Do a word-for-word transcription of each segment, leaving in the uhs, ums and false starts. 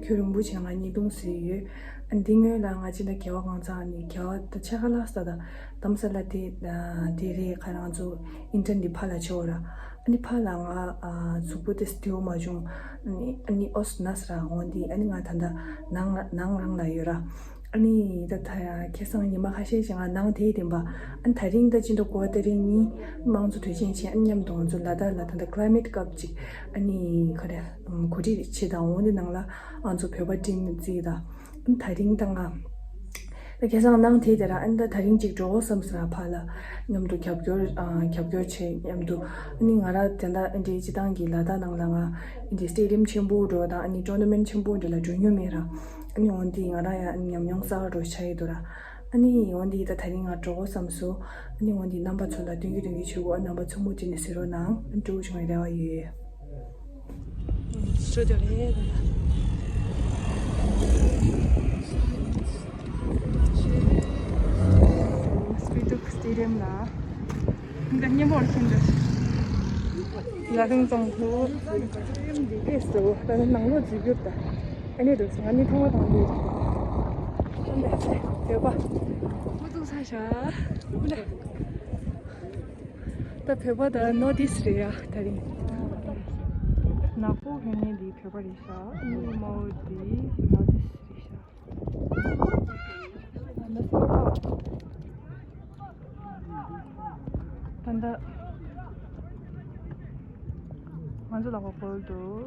ཁྱོད་རིན་པོ་ཆེ་ང་གཉིས་བརྡུངས་ཟེར་ཡོད། ཨ་འདི་སྔོན་ལ་ང་ཅི་འདྲ་གེ་བ་གང་ཚང་ནི་གེ་བ་ད་ཆ་ཁ་ལ་ས་ད་དམ་ས་ལ་དེ་དེ་རེད། ཁ་རང་ཚོ་ཨིན་ཏྲན་འདི་ཕ་ལ་ཆེ་བ་ར། ཨ་ནི་ཕ་ལ་ང་གཟུགས་པོ་དེ་སྟེའུ་མ་བྱུང་། ཨ་ནི་ཨ་ནི་ཨོ་སི་ན་སི་ར་འོང་དེ་ཨ་ནི་ང་ད་ད་ནང་ནང་རང་ལ་ཡོད་ར། ཨ་ནི་ད་ད་ཁ་སང་ཉི་མ་ཁ་ཤས་ཤིག་ང་ནང་དེ་དེ་འབའ། ཨ་ནི་ད་རིང་ད་ཅི་འདྲ་གོ་ད་རིང་ཉིན་མང་ཚོ་དུས་ཆེན་ཆེན་ཨ་ནི་མཉམ་དུ་ང་ཚོ་ལ་དྭགས་ལ་ད་ད་Climate Cup་ཅིག་ཨ་ནི་ག་རེ་གོ་སྒྲིག་བྱེད་དང་འོང་དེ་ནང་ལ་ང་ཚོ་བོད་པ་ཊིམ་རྩིས་ད། ཨ་ནི་ད་རིང་ད་ང་ད་ཁ་སང་ནང་དེ་དེ་ར་ཨ་ནི་ད་ད་རིང་ཅིག་འགྲོ་བསམ་ས་ར་ཕ་ལ་མཉམ་དུ་རྒྱབ་སྐྱོར་ཨ་རྒྱབ་སྐྱོར་བྱེད་མཉམ་དུ། ཨ་ནི་ང་ར་དེ་འདྲ་ཨ་འདྲའི་སྤྱི་བཏང་གི་ལ་དྭགས་ནང་ལ་ང་ཨ་འདྲའི་སི་ཊེ་ཌི་ཡམ་ཆེན་པོ་འགྲོ་དང་ཨ་ནི་ཊོར་ན་མེན་ཊི་ཆེན་པོ་འདྲ་ལ་འགྲོ་མྱོང་མེད་ར། ཨ་ནི་འོན་ཏེ་ང་ར་ཡང་ཨ་ནི་ཉམས་མྱོང་གསར་པ་འགྲོ་ཆགས་ཡོད་དོ་ར། ཨ་ནི་འོན་ཏེ་ད་ད་རིང་ང་འགྲོ་དགོས་བསམ་སོང་། ཨ་ནི་འོན་ཏེ་རྣམ་པ་ཚོ་ལ་སྟོན་གྱི་སྟོན་གྱི་བྱེད་དགོས། ཨ་རྣམ་པ་ཚོ་མུ་མཐུད་ནས་གཟིགས་རོགས་གནང་། ཨ་ནི་སྤྲོ་བོ་བྱུང་བའི་རེ་བ་ཡོད། ཞོ་ཅོ་རེད། སྤི་ཏུག་སི་ཊེ་ཌི་ཡམ་ལ་འདི་སྙན་པོར་ཕྱིན་འདུག་ལ་ཧུང་ཙང་ཁུ་སི་ཊེ་ཌི་ཡམ་འདི་གས་སུ་ད་ནི་ནང་ལོགས་འཛུལ་རྒྱུ་ད་ཨ་ནི་འདུག་ང་ནི་མཐོང་བ་དང་འདི་འདི་བོད་པ་ཧུ་ཏུ་ས་ཤ་ད་བོད་པ་ད་ནོར་ཐི་ཨིསི་རེད་ཡ། ད་རིང་ནག་པོ་ཕེབས་མཁན་འདི་བོད་པ་རེད་ཤག་ཨ་ནི་དམར་པོ་འདི་ནོར་ཐི་ཨིསི་རེད་ཤག་ད་ལྟ་ང་ཚོ་ལ་བ་བོར་འདུག་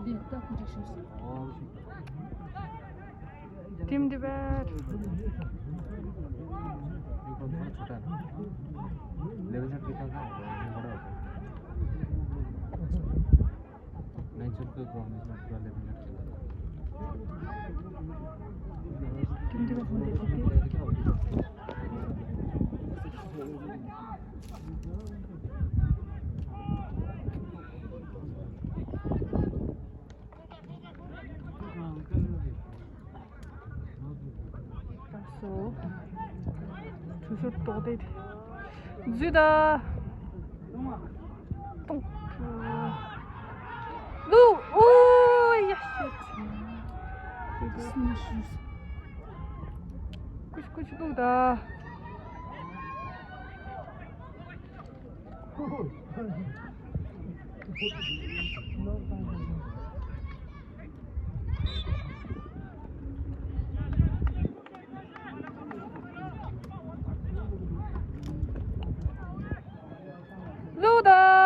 འདི་ལྟ་ཁུ་འགྲིག་ཤོས་སུ། Team Tibet. Team Tibet. ད་སོ། གྲུ་ཟུར་ཏོག་ཏེ། འཛུལ་ད། ཏོང་། ལུ། ཨོ་ཡ་ཤི། ཀུ་ཤི་ཀུ་ཤི་ལུ་ད། ལུག་དང་།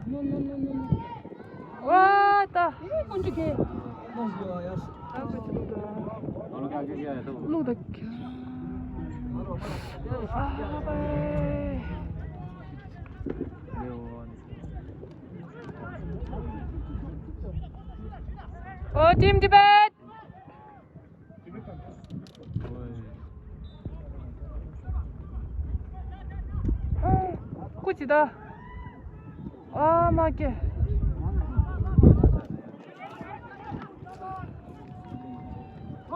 ནོ་ནོ་ནོ་ནོ་ནོ། ཝ་ད། ཨེ་ཀོན་ཅི་ཁེ། ད་ཁོ་ཅི་ལུག་ད། ལུག་ད་ཁྱ། ཨ་པའི། ཨོ་Team Tibet། ཀུ་ཅི་ད། ཨ་མ་ཀེ།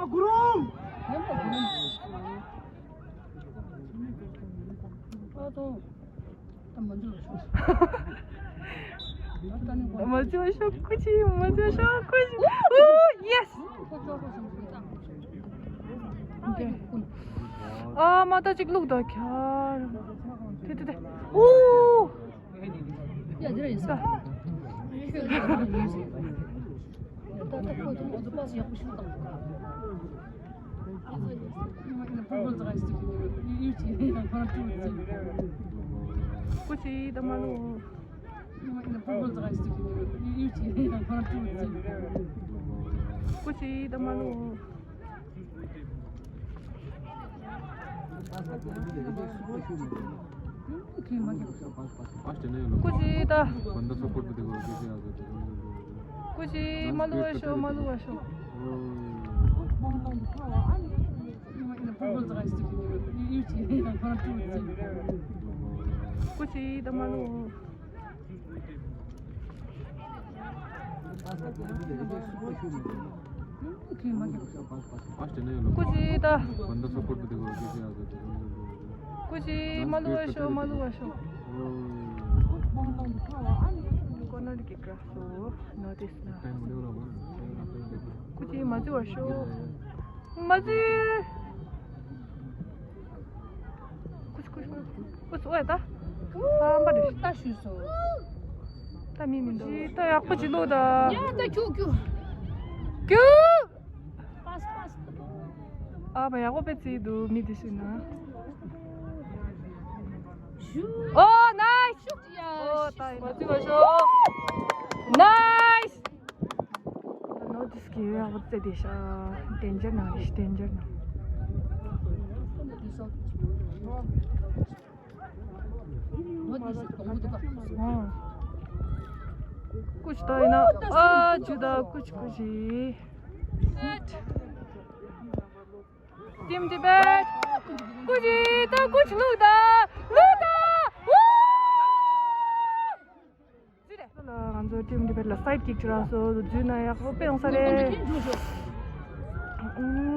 ཨ་གུ་རུ། ཨ་ཏོ། མ་བཅོས་ཤོག་ཀུ་ཅི། མ་བཅོས་ཤོག་ཀུ་ཅི། ཨོ་ཡེ་སི། ཨ་མ་ད་ཅིག་ལུག་ད་ཁྱ། དེ་དེ་དེ། ཨོ། ཡ་འདི་ར་ཡིན་ས། ད་ད་ཁོ་ཚོ་ཨོ་ཚོ་པ་སི་ཡག་པོ་ཞིག་དང་། ཀུ་ཅི་ད་མ་ལོ། ཀུ་ཅི་ད་མ་ལོ། ཀུ་ཅི་ད། ཀུ་ཅི་མ་ལུ་བ་ཤོ། མ་ལུ་བ་ཤོ། ཀུ་ཅི་ད་མ་ལུ། ཀུ་ཅི་ད། ཀུ་ཅི་མ་ལུ་བ་ཤོ་མ་ལུ་བ་ཤོ། ཀོ་ནར་གི་གྲས་སུ་ནོ་ཊིས་ན། ཀུ་ཅི་མ་ལུ་བ་ཤོ། མ་ལུ། ཀུ་ཅི་ཀུ་ཅི་ཀུ་ཅི་ཀུ་ཅི་ཨོ་ད། ཧམ་པ་རེད། ད་ཞུས་སོ། ད་མི་མི་འདུག་ད་ཡག་པོ་ཅིག་ལོ་ད། ཡ་ད་ཁྱུག་ཁྱུག་ཁྱུག་པས་པས། ཨ་བ་ཡག་པོ་དཔེ་བརྩིས་འདུག་མི་འདི་ཤི་ན། ཞུ། ཨོ་ནའི་སི། ཞུ་ཡ། ཨོ་ད་ཡིན་ན་ཅི་བ་ཤོ། ནའི་སི། ནོ་ཊིས་གི་ཡག་པོ་བརྩིས་དེ་ཤ། ཌེན་ཇར་ནང་རེད་ཌེན་ཇར་ནང་། ཀུ་ཅི་ད་ཡིན་ན། ཨ་ཅི་ད་ཀུ་ཅི་ཀུ་ཅི། Team Tibet. ཀུ་ཅི་ད་ཀུ་ཅི་ལུག་ད་ལུག་ད། ཝུ། ང་ཚོ་Team Tibet ལ་སའིཌ་ཀིག་ཅིག་རག་སོང་། འཛུལ་ན་ཡག་པོ་དཔེ་ཡོང་ས་རེད།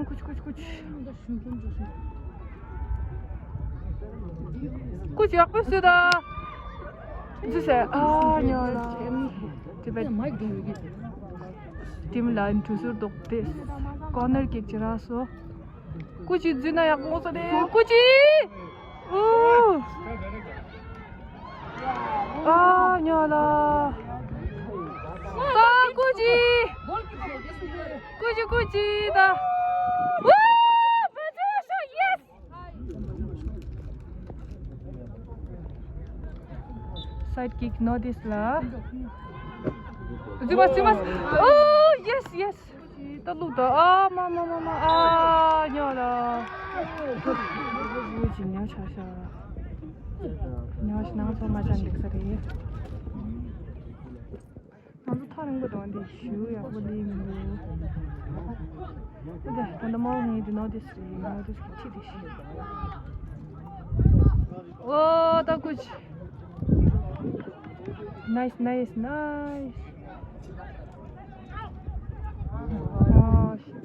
ཀུ་ཅི་ཀུ་ཅི་ཀུ་ཅི། ཀུ་ཅི་ཡག་པོ་བཟོས་ད། འཛུལ་ཟེར། ཨ་ཉོ་ལ། Tibet Team ལ་གྲུ་ཟུར་ལྡོག་སྟེ་ཀོ་ནར་ཀིག་ཅིག་རག་སོང་། ཀུ་ཅི་འཛུལ་ན་ཡག་པོ་ཡོང་ས་རེད། ཀུ་ཅི། ཨུ། ཨ་ཉོ་ལ། ད་ཀུ་ཅི། ཀུ་ཅི་ཀུ་ཅི་ད། ཝུ། ཕ་ཚོ་ཤོ་ཡེ་སི། སའིཌ་ཀིག་ནོ་ཊིས་ལ། འཛུལ་མ་འཛུལ་མ། ཨོ་ཡེ་སི་ཡེ་སི། ད་ལུག་ད། ཨ་མ་མ་མ་མ། ཨ་ཉོ་ལ། ཨུ་ཅི་ཉོ་ཆ་ཤ། ཉོ་ཤ་ནང་ཚོ་མ་ཅང་འགྲིག་ས་རེད། ང་ཚོ་ཐག་རིང་པོ་འགྲོ་འདི་ཞུ་ཡག་པོ་ལས་མི་འདུག་འདི་ད་ལྟ་མ་འོང་ངས་འདི་ནོ་ཊིས་རེད། ནོ་ཊིས་གི་ཁྲིད་དེ་ཞུ། ཨོ་ད་ཀུ་ཅི། Nice, nice, nice. ཨོ་ཤི།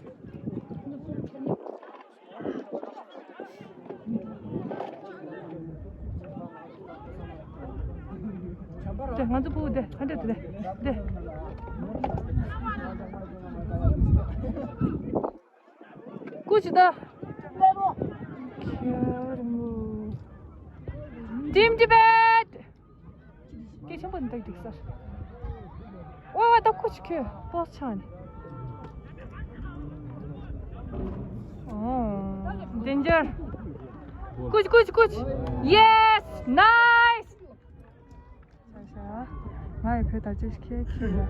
དེ་ང་ཚོ་ཕུ་དེ་ཧ་འདྲེ་དེ་དེ། ཀུ་ཅི་ད། Team Tibet. སྐད་ཆེན་པོ་འདི་འགྲིག་ས། ཨོ་ད་ཀུ་ཅི་ཁྱོད་པོ་ཆང་ནི། ཨོ། ཌེན་ཇར། ཀུ་ཅི་ཀུ་ཅི་ཀུ་ཅི། ཡེ་སི། ནའི་སི། ཤ་ཤ། ང་ཡི་བོད་དར་ཆ་ཞིག་ཁྱེར་ཁྱེར་ལ།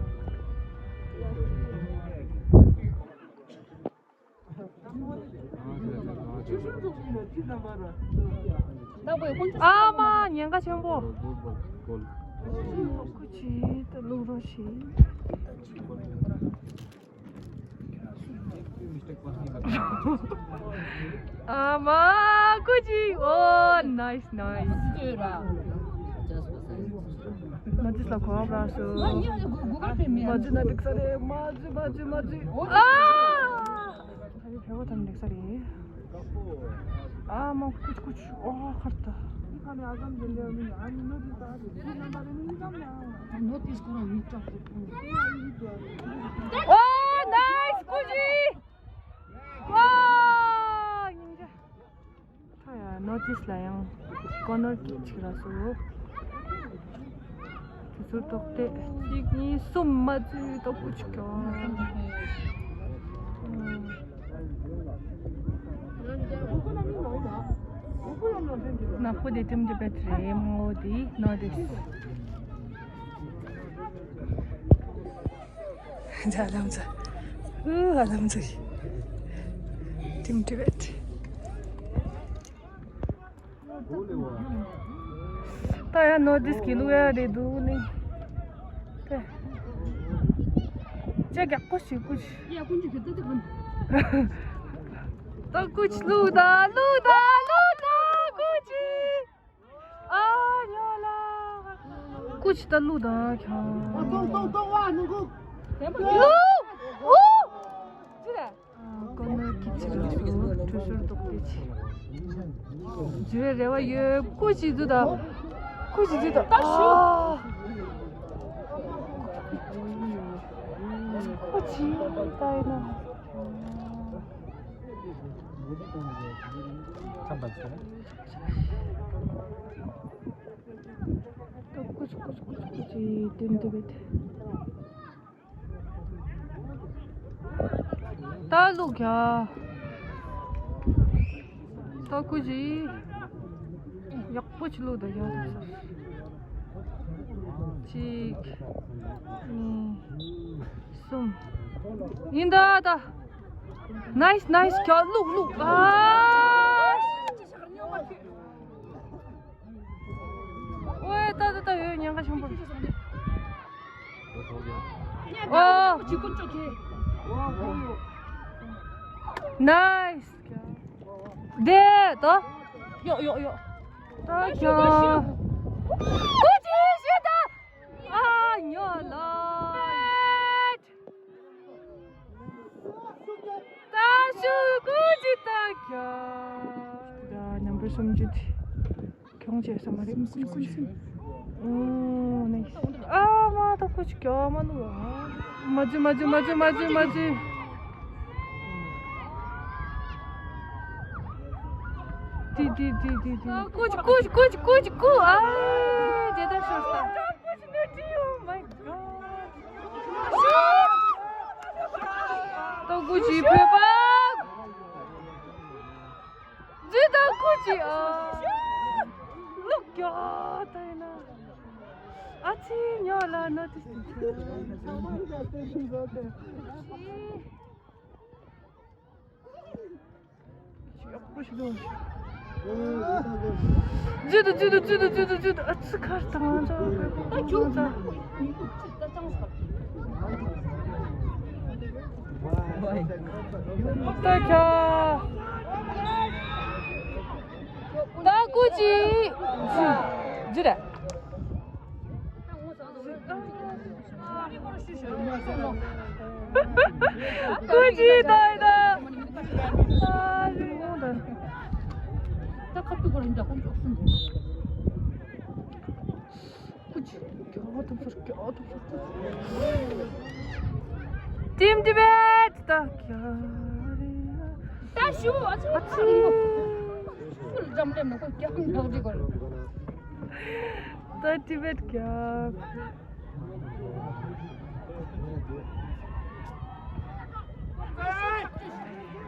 ཨ་མ་ཉེན་ཁ་ཆེན་པོ། ཁོ་ཅི་ད་ལུག་རོ་ཞིག་ཨ་མ་ཀུ་ཅི། ཨོ་ནའི་སི་ནའི་སི། ནོ་ཊིས་ལ་གོ་བ་རག་སོང་། མ་འཛུལ་ན་འགྲིག་ས་རེད། མ་འཛུལ་མ་འཛུལ་མ་འཛུལ། ཨ། ད་རེས་བེའུ་ཐམ་ལེགས་ས་རེད། ཨ་མ་ཀུ་ཅི་ཀུ་ཅི། ཨོ་ཧར་ད། ནོ་ཊིས་ཁོ་རང་མི་སྐྲག་ཨོ་ནའི་སི་ཀུ་ཅི། ཨོ་ཡིན་ད། ད་ཡ་ནོ་ཊིས་ལ་ཡང་ཀོ་ནར་ཀིག་ཅིག་རག་སོང་། དེ་ཚོ་ཏོག་ཏེ་གཅིག་གཉིས་གསུམ་མ་ཚུད་ཏོག་པོ་ཅིག་ཀྱང་། ནག་པོ་དེ་ཊིམ་ཊི་བེཊ་རེད། སྔོ་བོ་དེ་ནོ་ཊིས། ཇ་ལམ་ཚ། ཨུ་ཧ་ལམ་ཚ། ཊིམ་ཊི་བེཊ། ད་ཡ་ནོ་ཊིས་གི་ལུག་ཡ་རེད་འདུག་ནི། ཏེ། ཅེ་རྒྱག་པོ་ཞིག་ཀུ་ཅི། ཡ་ཀུན་གྱི་གི་ཏི་ཏི་གུན། ད་ཀུ་ཅི་ལུག་ད་ལུག་ད་ལུག་ད་ཀུ་ཅི། ཨ་ཉོ་ལ། ཀུ་ཅི་ད་ལུ་དང་ཁྱང་། ལུ། ཨུ། ཅི་རེད། ཨ། ཀོ་ནར་གྱི་ཕྱི་རོལ་དུ་གྲུ་ཟུར་འདུག་སྟེ་ཆེ། ཇུ་རེ་རེ་བ་ཡོད། ཀུ་ཅི་ཛུ་ད། ཀུ་ཅི་ཛུ་ད། ཨ། ཀུ་ཅི་ད་ཡིན་ན། ད་ཀུ་ཅི་ཀུ་ཅི་ཀུ་ཅི་ཀུ་ཅི་ཏིམ་ཏིམ་བེད། ད་ལུག་ཡ། ད་ཀུ་ཅི། ཡག་པོ་ཅིག་ལུག་ད་ཡ། གཅིག་གཉིས། གསུམ། ཡིན་ད་ད། ནའིས་ནའིས། ཀྱ་ལུག་ལུག་ཨ། ཨོའི་ད་ད་ད་ཡོད་ཉེན་ཁ་ཆེན་པོ། ཨོ། ནའིས། དེ་ད། ཡོ་ཡོ་ཡོ། ད་ཀྱ། ཀུ་ཅི་ཤི་ད། ཨ་ཉོ་ལ། ད་ཤུ་ཀུ་ཅི་ད་ཀྱ། ད་ནམ་བར་སུམ་ཅུ་དེ་གྱོང་བྱས་ས་མ་རེད། སུམ་སུམ་སུམ། ཨོ་ནའིས། ཨ་མ་ད་ཀུ་ཅི་ཀྱ་མ་ནུ། མ་ཅི་མ་ཅི་མ་ཅི་མ་ཅི་མ་ཅི། ཏི་ཏི་ཏི་ཏི་ཏི། ཀུ་ཅི་ཀུ་ཅི་ཀུ་ཅི་ཀུ་ཅི་ཀུ། ཨ་ཇེ་ད་ཤོར་ས། Oh my god. ད་ཀུ་ཅི་བོད་པ། ཇི་ད་ཀུ་ཅི་ཨ། ལུག་ཀྱ་ད་ཡིན་ན། ཨ་ཙི་ཉོ་ལ་ན་ཏི་སི། ཇུ་དུ་ཇུ་དུ་ཇུ་དུ་ཇུ་དུ་ཇུ་དུ། ཨ་ཙི་ཁར་དང་ད་ཁར་དང་ད། ད་ཁྱ། ད་ཀུ་ཅི། ཇུ་ར། ཀུ་ཅི་ད་ད། ཨ་རི་ཡོང་ད། ད་ཁ་ཐུག་གོ་རིན་ད་ཁོང་ཅོག་སུན། ཀུ་ཅི། ཀྱོ་ཐུབ་ཟེར་ཀྱོ་ཐུབ་ཟེར། ཏིམ་ཏི་བེད་ད་ཀྱ་རི་ཡ། ད་ཤུ་ཨ་ཚུ་ཨ་ཚུ་རིང་པོ། ཤུ་ལ་འགྲམ་ལེབ་ན་ཁོ་ཀྱ་འགྲོགས་རི་གོ་རེད། ད་ཏི་བེད་ཀྱ།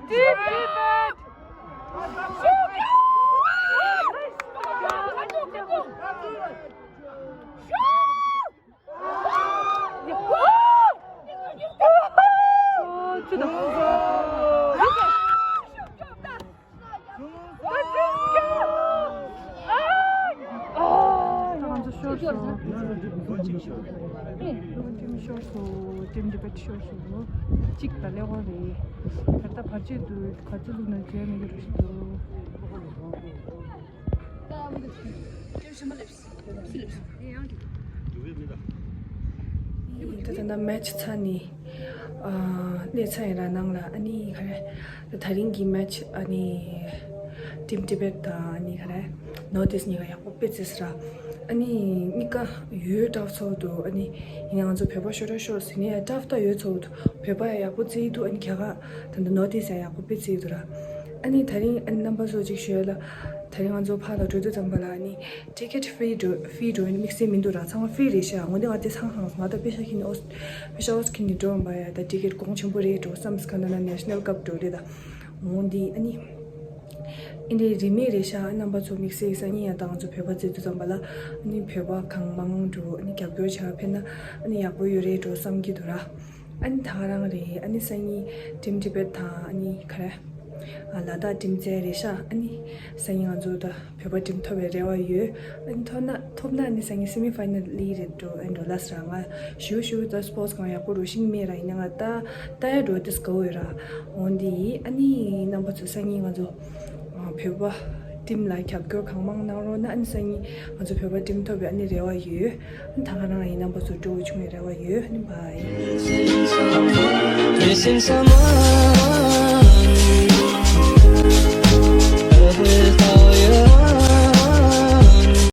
ཏིམ་ཏི་བེད། ང་ཚོ་ཤོར་སོང་། ཤོར་སོང་། ཏིམ་ཏི་བེད་ཤོར་སོང་། གཅིག་ད་ལེ་དབང་རེད། ད་ལྟ་བར་ཆད་དུ་ག་ཚོད་བླུགས་ན་བརྗེད་མི་འགྱུར་ཞིག་འདུག་ད་ད་ལྟ་མེ་ཆི་ཚར་ནས། ཨ། གནས་ཚང་ཡིན་ར་ནང་ལ། ཨ་ནི་ག་རེ། ད་རིང་གི་མེ་ཆི་ཨ་ནི་ཏིམ་ཏི་བེད་དང་ཨ་ནི་ག་རེ། ནོར་ཐ་ཨིསྚ་གཉིས་ཀ་ཡག་པོ་དཔེ་བརྩི་སོང་ར། ཨ་ནི་གཉིས་ཀ་ཡོད་ཊབ་ཚོགས་འདུག་ཨ་ནི་ཡིན་ན་ང་ཚོ་བོད་པ་ཤོར་ར་ཤོར་ཟེར་ནས་ཊབ་ད་ཡོད་ཚོགས་འདུག་བོད་པ་ཡང་ཡག་པོ་བརྩི་འདུག་ཨ་ནི་རྒྱ་གར་ད་ལྟ་ནོར་ཐ་ཨིསྚ་ཡང་ཡག་པོ་དཔེ་བརྩི་འདུག་ར། ཨ་ནི་ད་རིང་ཨ་ནི་རྣམ་པ་ཚོ་ཅིག་ཞུ་ཡ་ལ། ད་རིང་ང་ཚོ་ཕར་ལ་འགྲོ་དུས་ཙམ་པ་ལ་ཨ་ནི། ཊི་ཀེ་ཊི་ཧྥི་རི་འགྲོ་ཧྥི་རི་འགྲོ་ཡ་དམིགས་བསལ་མི་འདུག་ར། ཚང་མ་ཧྥི་རི་རེད་ཤག་འོན་ཏེ་ང་དེ་ཚང་ཧང་སོང་། ང་ད་པེ་ཤ་ཁྱེར་ནས་ཨོ་པེ་ཤ་ཨོ་ཁྱེར་ནས་འགྲོ་བ་ཡ། ད་ཊི་ཀེ་ཊི་གོང་ཆེན་པོ་རེད་འགྲོ་བསམ་སི་ཁ་ན་ན་ནེ་ཤ་ནལ་ཀབ་འགྲོ་རེད་ད། འོན་ཏེ་ཨ་ནི་ཨིན་དེ་རིན་མེད་རེད་ཤག་རྣམ་པ་ཚོ་དམིགས་བསལ་སང་ཉིན་ཡང་ད་ང་ཚོ་བོད་པ་བརྩི་དུས་ཙམ་པ་ལ་ཨ་ནི་བོད་པ་གང་མང་འགྲོ་ཨ་ནི་རྒྱབ་སྐྱོར་བྱ་ཕེབས་ན་ཨ་ནི་ཡག་པོ་ཡོད་རེད་འགྲོ་བསམ་གྱི་འདུག་ར། ཨ་ནི་ད་ག་རང་རེད། ཨ་ནི་སང་ཉིན་ཊིམ་ཊི་བེཊ་དང་ཨ་ནི་ག་རེ། ཨ། ལ་དྭགས་ཊིམ་རྩེད་རེད་ཤག་ཨ་ནི་སང་ཉིན་ང་ཚོ་ད་བོད་པ་ཊིམ་ཐོབ་པའི་རེ་བ་ཡོད། ཨ་ནི་ཐོབ་ན་ཐོབ་ན་ཨ་ནི་སང་ཉིན་སེ་མི་ཕའི་ནལ་ལི་རེད་འགྲོ་ཨེ་འགྲོ་ལ་ཟེར། ང་ཞུ་ཞུ་ད་སི་པོར་ཊི་སི་གང་ཡག་པོ་རུ་ཤིང་མེད་ར། ཡིན་ན་ང་ད་ད་ཡ་འགྲོ་དེ་དགའ་བོ་ཡོད་ར། འོན་ཏེ་ཨ་ནི་རྣམ་པ་ཚོ་སང་ཉིན་ང་ཚོ་ཨ་བོད་པ་ ཊིམ་ལ་རྒྱབ་སྐྱོར་གང་མང་གནང་རོགས་གནང་། ཨ་ནི་སང་ཉིན་ང་ཚོ་བོད་པ་ཊིམ་ཐོབ་པའི་ཨ་ནི་རེ་བ་ཡོད། ཨ་ནི་ད་ག་རང་ཡིན་རྣམ་པ་ཚོ་སྤྲོ་བོ་བྱུང་བའི་རེ་བ་ཡོད། ཨ་ནི་བྷའི།